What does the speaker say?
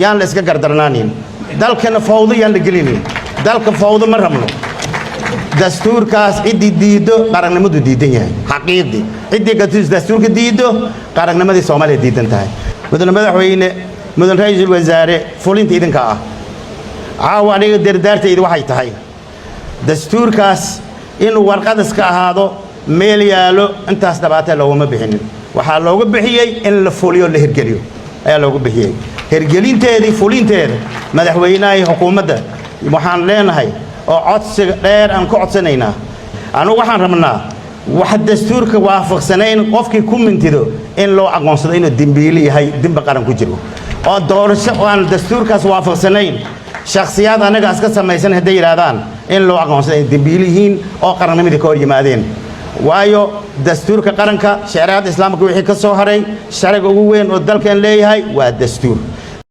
Yaan la iska gardarnaanin, dalkana fawdo yaan la gelinin. Dalka fawdo ma rabno. Dastuurkaas ciddii diiddo qarannimadu diidan yahay. Xaqiiqdii, ciddii dastuurka diiddo, qarannimadii Soomaaliya diidan tahay. Mudane madaxweyne, mudan ra-iisul wasaare, fulinta idinka ah. Caawa aniga dardaartayda waxay tahay dastuurkaas inuu warqad iska ahaado meel yaalo. Intaas dhabaatee looguma bixinin. Waxaa looga bixiyey in la fuliyo, la hirgeliyo ayaa loogu bixiyey. Hirgelinteedii, fulinteeda, madaxweynaha iyo xukuumadda waxaan leenahay oo codsiga dheer aan ku codsanaynaa, anugu waxaan rabnaa wax dastuurka waafaqsanayn qofkii ku mintido in loo aqoonsado inuu dembiili yahay, dembi qaran ku jiro, oo doorasho oo aan dastuurkaas waafaqsanayn shakhsiyaad anaga iska samaysan hadday yidhaahdaan, in loo aqoonsado inay dembiili yihiin oo qarannimadii ka hor yimaadeen. Waayo, dastuurka qaranka, shareecada Islaamka wixii ka soo haray, sharciga ugu weyn oo dalkan leeyahay waa dastuur.